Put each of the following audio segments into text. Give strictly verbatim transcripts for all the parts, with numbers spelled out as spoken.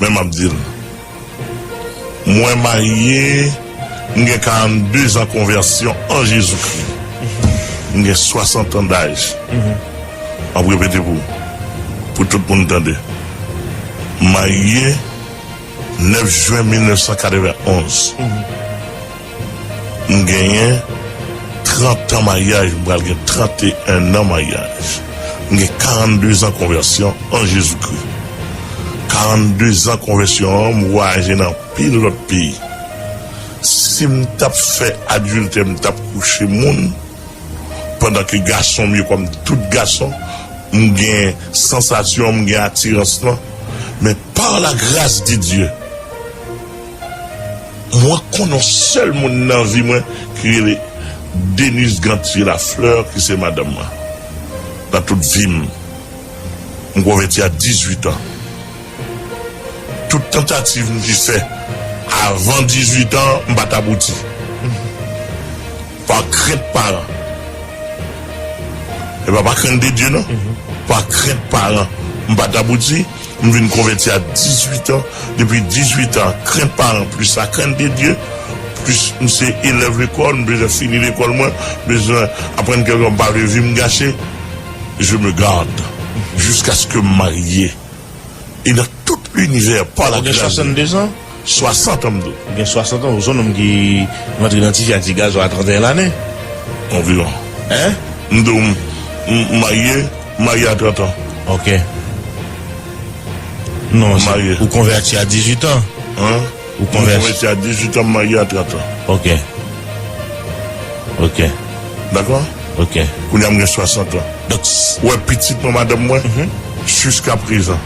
Men m ap di l. Mwen marye, m gen karannde zan konvèsyon an Jezikri. M gen swasant an daj. M ap repete pou, pou tout moun tande. M marye nèf jen mil nèf san katrevenn onz. M genyen trant an maryaj, m pral gen tranteyen an maryaj. M gen karannde zan konvèsyon an Jezikri. Karannde zan konvèsyon an, m vwayaje nan anpil lòt peyi. Si m t ap fè adiltè, m t ap kouche moun, pandan ke gason m yo, kòm tout gason, m gen sansasyon, m gen atirans lan. Men par la grâce de Dieu, mwen konnen yon sèl moun nan vi mwen ki rele Denise Gantier Lafleur, ki se madanm mwen. Nan tout vi m, m konvèti a dizuit an. Tout tantativ m te fè avan dizuit an, m pa t abouti. Pa krent paran. E pa, pa krent de Dye, non. Pa krent paran, m pa t abouti. M vin konvèti a dizuit an. Depi dizuit an, krent paran, plis la krent de Dye, plis m se elèv lekòl, m bezwen fini lekòl mwen, m bezwen aprann kèk, m pa vle vi m gache. Je me garde jusqu'à ce que m marye. E nan tout linivè, pa la Ou gen grâce de swasannde zan? Swasant an, m di w. Ou gen swasant an, ou se yon nonm ki rantre nan ti fè a ti gason a trannteyen lane. Anviwon. Hein? M di w, m, m, m marye, m marye a trant an. Ok. Non, se, Marye. Ou konvèti a dizuit an. Hein? Ou M konvèti. konvèti a dizuit an, m marye a trant an. Ok. Ok. Dakò? Ok. Kounye a m gen swasant an. Donk, s- Ou wè pitit mwen, madanm mwen, jiska prezan,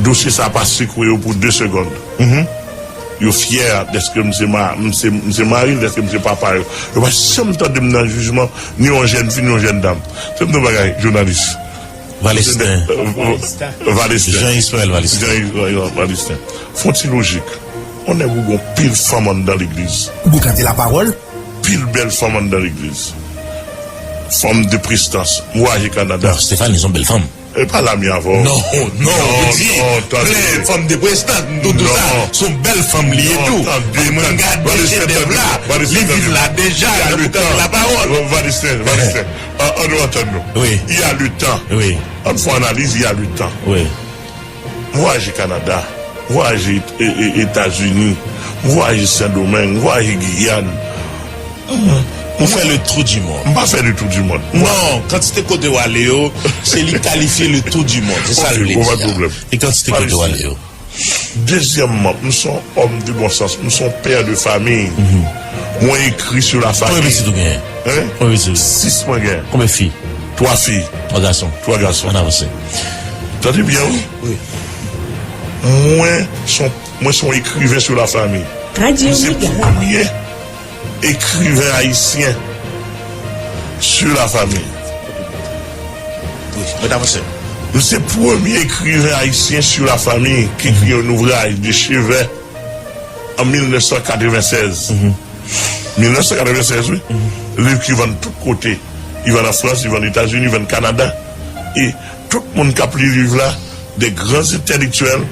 dosye sa pa sekwe yo pou de segonn. Yo fyè dèske m se ma-, m se, m se mari l, dèske m se papa yo. Yo pa janm tande m nan jijman, ni yon jèn fi, ni yon jèn dam. Se m di w bagay, jounalis. Valesten. Euh, euh, Valesten. Jean Israël Valesten. Jean Israël Valesten. Fè yon ti lojik. On nèg ou gon pil fanm anndan legliz. Ou boukante lapawòl? Pil bèl fanm anndan legliz. Fanm de prestans. M vwayaje Kanada. Non, Stéphanie, se yon bèl fanm. E pa la m ye avè w. Non, non, Non, ou di, non, tande. Plen fanm de prestans, m tou, tou sa. Non. Se yon bèl fanm li ye Non, tou. tande, Mwen, m tande. gade Valesten, chedèv tande. la, Valesten, li viv tande. la deja, Il y a nan le boukante temps. lapawòl. Valesten, Valesten. An, an nou antann nou. Wi. Il y a le temps. Wi. An fè analiz, il y a le temps. Wi. M vwayaje Kanada, m vwayaje E-, E-, Etazini, m vwayaje Sendomeng, m vwayaje Giyàn. M, Ou fè le tour du monde. M pa fè le tour du monde. Non, kantite kote w ale yo, se li kalifye le tour du monde. Se sa l Ok, vle bon, pa di de a. pwoblèm. E kantite kote w ale yo. Dezyèmman, m se yon homme de bon sens, m se yon père de famille. Mwen ekri sou la Konbyen famille. pitit ou genyen? Hein? Konbyen pitit ou genyen? Sis mwen genyen. Konbyen fi? Twa fi. Twa gason. Twa gason. Ann avanse. Tande byen, wi. Wi. Mwen se yon, mwen se yon ekriven sou la famille. Radio M se Mega. premye ekriven ayisyen sou la fanmi. Wi, mwen ta panse. M se premye ekriven ayisyen sou la fanmi ki ekri yon ouvraj de chevè an mil nèf san katrevennsèz. Mil nèf san katrevennsèz, wi. Liv ki vann tout kote. Li vann an Frans, li vann Etazini, li vann Kanada. E tout moun k ap li liv la, de gran entèlektyèl,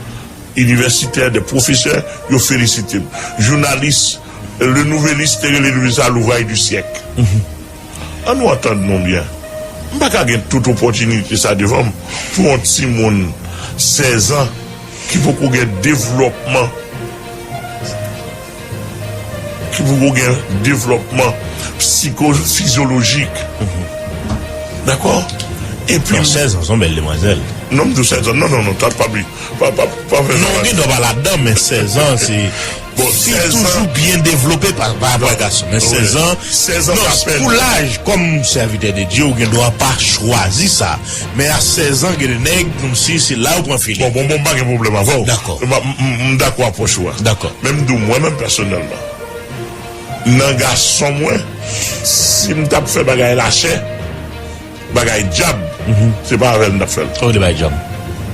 inivèsitè, de pwofesè, yo felisite m. Jounalis, Le Nouvelliste te rele liv sa l'ouvrage du siècle. An nou antann nou byen. M pa ka gen tout opòtinite sa devan m pou yon timoun sèz an ki poko gen devlòpman, ki poko gen devlòpman psikofizyolojik. Dakò? Epi Non, sèz an, se yon bèl demwazèl. Non, m di w sèz an. Non, non, non, ta pa bli. Pa, pa, pa fè Non, sa. Gen dwa pa ladan, men sèz an, se Bon, fi sèz an. Toujou byen devlope pa, pa rapò a gason. Men sèz an, sèz an non, pa pèn. Pou laj, kòm sèvitè de Dye, ou gen dwa pa chwazi sa. Men a sèz an, gen de nèg, kòmsi se la ou pran filin. Bon, bon, bon, m pa gen pwoblèm avè w. Dakò. M, m, m dakò apwòch ou a. Dakò. Men m di w, mwen menm pèsonèlman, nan gason mwen, si m t ap fè bagay lachè, bagay dyab, se pa avè l m t ap fè l. Sa w rele bagay dyab?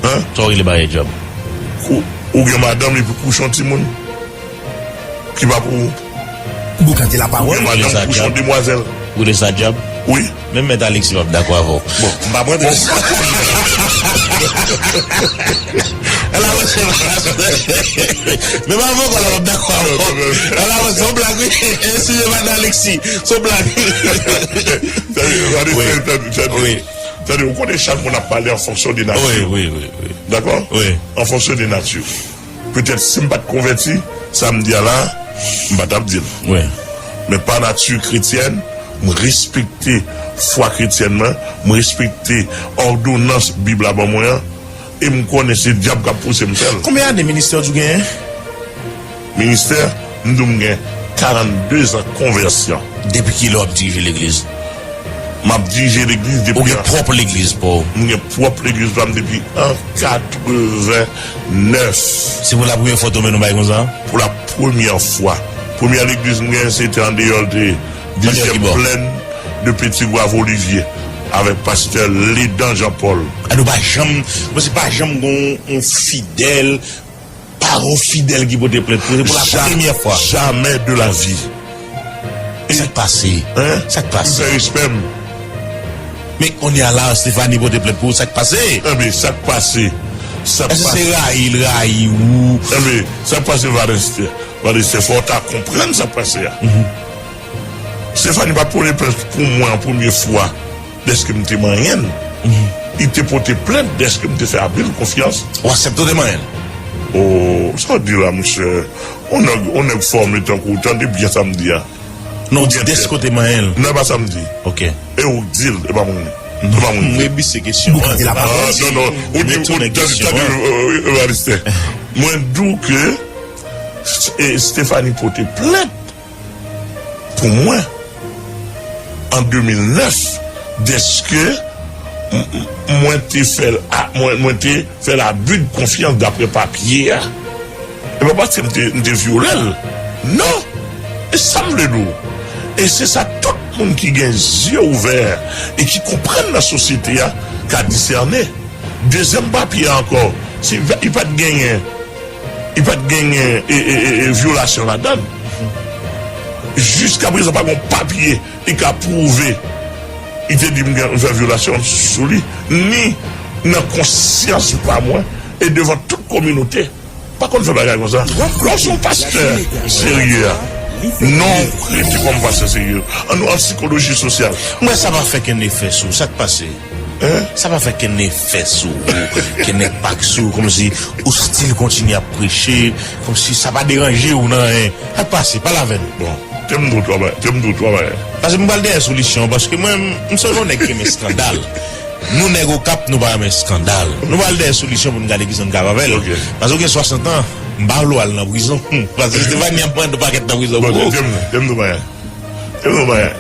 Hein? Sa w rele bagay dyab? Kou-, ou gen madanm epi kouche yon timoun ki pa pou ou. Boukante lapawòl. Ou gen madanm kouche yon demwazèl. Ou rele sa dyab? Wi. Menm Mèt Alexis p ap dakò avè w. Bon. M p ap rantre nan sa. Ala, monchè, Men m ap ankò la, m ap dakò avè w. Ala, se yon blag, wi. Eseye pa nan Alexis. Se yon blag. Tande, tande, tande, tande. Tande, ou konnen chak moun ap pale an fonksyon de nati. Wi, wi, wi, wi. Dakò? Wi. An fonksyon de nati. Petèt si m pa t konvèti, sa m di a la, m pa t ap di l. Wi. Men pa nati kretyèn, m respekte fwa kretyèn mwen, m respekte òdonans Bib la ban mwen an, e m konnen se dyab k ap pouse m fè l. Konbyen ane ministè w di w genyen? Ministè, m di w m gen karannde zan konvèsyon. Depi kilè w ap dirije legliz? M ap dirije legliz depi... Ou gen pwòp legliz pa w? M gen pwòp legliz pa m depi an katreven nèf. Se pou la premyè fwa w tonbe nan bagay konsa? Pou la premyè fwa. Premyè legliz m gen, se te andeyò, l te dezyèm plèn de Petit Goâve Olivier, avèk pastè Ledan Jean Paul. A, nou pa janm, mwen se pa janm gon yon fidèl, pa gon fidèl ki pote plent pou, se pou la premyè fwa. Jamais de la vie. E sa k pase? Hein? Sa k pase? Li fè respè m. Men kounye a la, Stéphanie pote plent pou ou, sa k pase? Enben, sa k pase? Sa k pase? Èske se rayi l rayi ou? Enben, sa k pase, Valestè? Valestè, fò w ta konprann sa k pase a. Stéphanie pa t pote plent pou mwen an premye fwa dèske m te manyen l. Li te pote plent dèske m te fè anpil konfyans. Ou aksepte w te manyen l? O, sa w di la, monchè? On nèg, on nèg fòme tankou w, tande byen sa m di a. Non, w di dèske w te manyen l. Non, e pa sa m di. Ok. E ou k di l, e pa mwen. E pa mwen ki di l. M rebise kesyon an. Ou kite lapawòl. Ah, non, non. Ou di, ou tande, tande, euh, euh, Valestè. Mwen di w ke, e, Stéphanie pote plent pou mwen an de mil nèf, dèske m, m, mwen te fè l a, mwen, mwen te fè l abi de konfyans daprè papye a. E pa paske m te, m te vyole l. Non. E sa m vle di w. E se sa tout moun ki gen zye ouvè e ki konprann nan sosyete a ka disène. Dezyèm papye a ankò, se, li pa t genyen, li pa t genyen, e, e, e, e, vyolasyon ladan l. Jiskaprezan, pa gen yon papye ki ka pwouve li te di m gen, m fè vyolasyon sou li, ni nan konsyans pa mwen e devan tout kominote. Pa konn fè bagay konsa. Lè w se yon pastè serye a, non, rete kòm pastè serye. An nou, an sikoloji sosyal. Mwen, sa pa fè kenn efè sou ou. Sa k pase? Hein? Sa pa fè kenn efè sou ou, kenn enpak sou ou, kòmsi ou still kontinye ap preche, kòmsi sa pa deranje w nan anyen. Sa k pase? Pale avè n. Bon, te m di w twa bagay, te m di w twa bagay. Paske m pral dèyè solisyon, paske mwen, m, m se yon nèg ki renmen eskandal. Nou nèg Okap, nou pa renmen eskandal. Nou pral dèyè solisyon pou n gade kisa n ka fè avè l. Ok. Paske ou gen swasant an, m pa vle w al nan prizon. Paske Stéphanie ap mande yon pakèt nan prizon pou ou. Bon, te m, te m di w bagay. Te m di w bagay.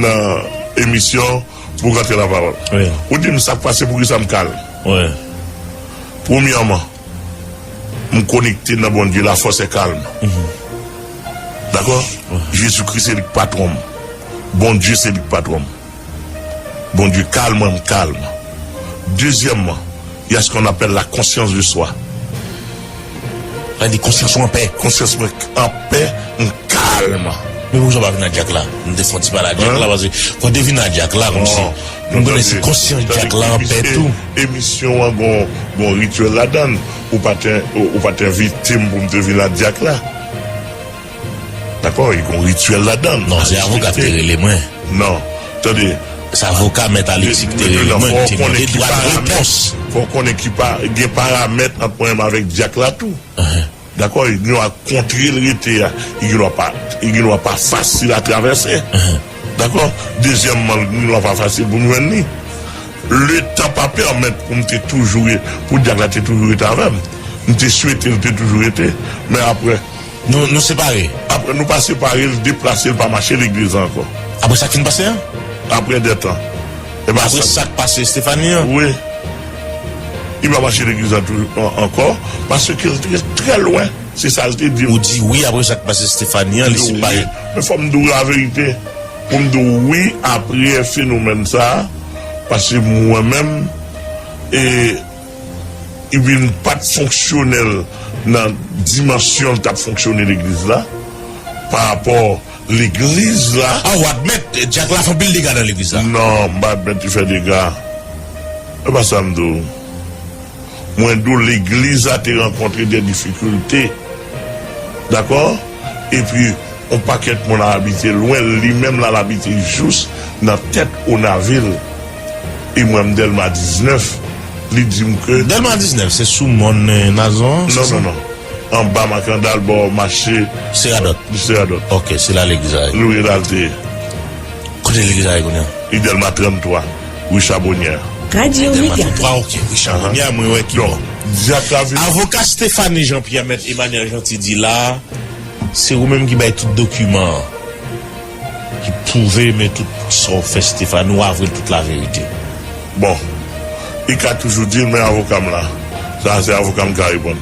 Nan, nan emisyon, pou w rantre lapawòl. Wi. Ou di m sa k pase, poukisa m kalm. Wi. Premyèman, m konekte nan Bondye, la force est calme. Dakò? Wi. Jezikri se li k patwon m. Bondye se li k patwon m. Bondye kalm, mwen m kalm. Dezyèmman, il y a ce qu'on appelle la conscience de soi. Sa vle di konsyans ou anpè. Konsyans mwen anpè, m kalm. Men poukisa w pa vin a Dyak la? M te fè yon ti pale a Dyak la, paske fò w te vin a Dyak la, kòmsi m konnen se konsyans Dyak la anpè tou. Emisyon an gon, gon rityèl ladan l. Ou pa te, ou, ou pa te envite m pou m te vin a Dyak la. Dakò, li gon rityèl ladan l. Non, se avoka k te rele mwen. Non, tande. Se avoka Mèt Alexis ki te rele mwen, ki te mande dwa de repons. Fò w konnen ki pa, gen paramèt ant mwen menm avèk Dyak la tou. Dakò, li gen dwa kontre l rete a, li gen dwa pa, li gen dwa pa fasil a travèse. Dakò? Dezyèmman, li gen dwa pa fasil pou m jwenn li. Letan pa pèmèt pou m te toujou re-, pou Dyak la te toujou rete avè m. M te swete l te toujou rete. Men apre, Nou, nou separe. Apre nou pa separe, l deplase, l pa mache legliz la ankò. Apre sa k fin pase an? Apre dè tan. E pa sa. Apre sa k pase Stéphanie an? Wi. Li pa mache legliz la tou, an-, ankò, paske l te trè lwen. Se sa l te di m. Ou di wi, apre sa k pase Stéphanie an, li separe. Men fò m di w laverite. Pou m di w wi, apre fenomèn sa a, paske mwen menm, e, Epi m pa t fonksyonèl nan dimansyon l t ap fonksyone legliz la, pa rapò legliz la. Ah, ou admèt, Dyak la fè anpil dega nan legliz la? Non, m pa admèt li fè dega. E pa sa m di w. Mwen di w, legliz la te rankontre de difikilte. Dakò? Epi, yon pakèt moun abite lwen, li menm la, l abite jous nan tèt Onavil. E mwen, m Dèlma diznèf, li di m ke Dèlma diznèf, se sou mòn, eh, Nazon an, se Non, sa? non, non. Anba Makandal, bò mache Seradòt. Seradòt. Ok, se la legliz la ye. Louis Ralte. Kote legliz la ye kounye a? Li Dèlma tranntwa, wi Chabonyè. Radio Dèlma Mega. tranntwa, ok, wi Chabonyè, mwen wè ki Donk, bò. Dyak la vin Avoka Stéphanie Jean-Pierre, Mèt Emmanuel Jeanty di la, se ou menm ki bay tout dokiman an, ki pwouve men tout sa w fè Stéphanie, ou avwe l tout laverite. Bon, li ka toujou di l, men avoka m la. Sa, se avoka m ka reponn.